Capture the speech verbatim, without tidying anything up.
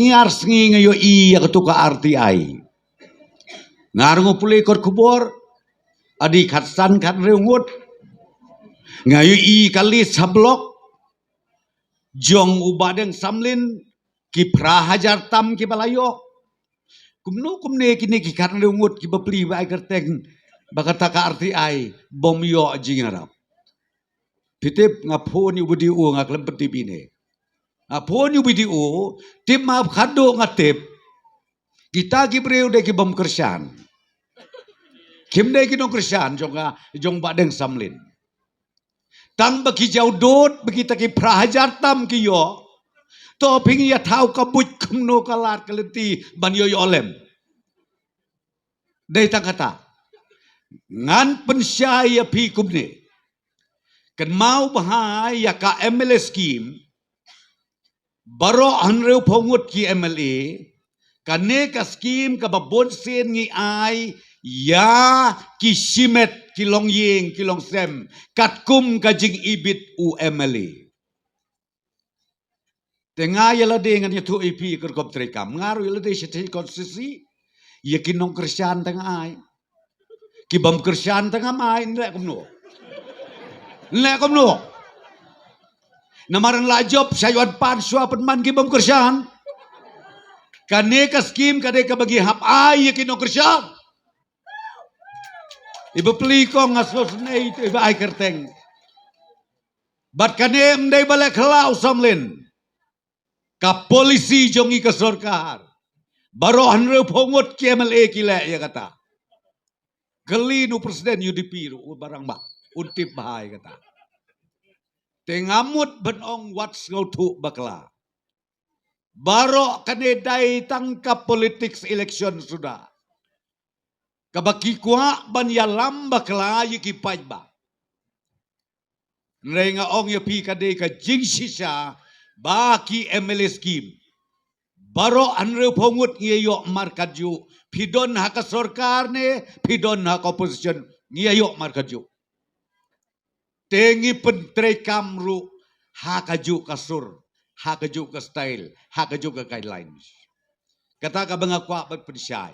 Ngi ar sngi nga ïohi ïa katu ka R T I. Nga ruh nga pule kot khubor, adi khatsan khathynriew ngut. Nga ïohi ka list ha block jong u Bah Deng Samlin, ki phra hajar tam kiba la ïoh. Kumno kumne kine ki khathynriew ngut kiba plie ba ai kyrteng ba kata ka R T I bym ïoh jingïarap. Phi tip, nga phone ïa u B D O, nga khlem pyntip ine. Nga phone ïa u B D O, tip ma khadduh nga tip. Kita ki briew dei ki bym kyrshan. Kim dei ki nongkyrshan jong ka, jong Bah Deng Samlin. Tang ba ki jaw dud, ba kita ki phra hajar tam ki ïoh. To phi ïa thaw ka buit kumno ka lad ka lynti ban ïoh ïoh lem. Dei tang kata. Ngan pynshai ïa phi kumne. Kynmaw bha ïa ka M L A scheme. Baroh hynriewphew ngut ki M L A, kane ka scheme kaba bun sien ngi ai ïa ki shimet, ki longïing, ki longsem, katkum ka jingibit u M L A. Te nga ïa lade ngan ïathuh ïa phi ka rukom treikam. Nga ruh ïa lade shatei constituency, ïa ki nongkyrshan te nga ai. Ki bym kyrshan te ngam ai, nleh kumno? Nleh kumno? Namar nga la jop sha ïwan pan shuwa pynman ki bym kyrshan. Kane ka scheme ka dei kaba ngi hap ai ïa ki nongkyrshan. Iba plie kong nga sngewsynei to iba ai kyrteng. Bad kane ym dei ba leh khlaw Samlin. Ka policy jong ngi ka sorkar. Baroh hynriewphew ngut ki M L A ki leh ïa kata. Kylli u president U D P ruh, u Bah Rangbah, un tip bha ïa kata. Te nga mut ban ong wat sngewthuh bakla. Baroh kane dei tang ka politics election suda. Kaba ki kwah ban ïalam bakla ïa ki paidbah. Hynrei nga ong ïa phi ka dei ka jingshisha ba ki M L A scheme. Baroh hynriewphew ngut ngi ïoh markatjuh. Phi don ha ka sorkar ne, phi don ha ka opposition, ngi ïoh markatjuh. Te ngi pyntreikam ruh ha kajuh ka sur, ha kajuh ka style, ha kajuh ka guidelines. Kata kaba nga kwah ban pynshai.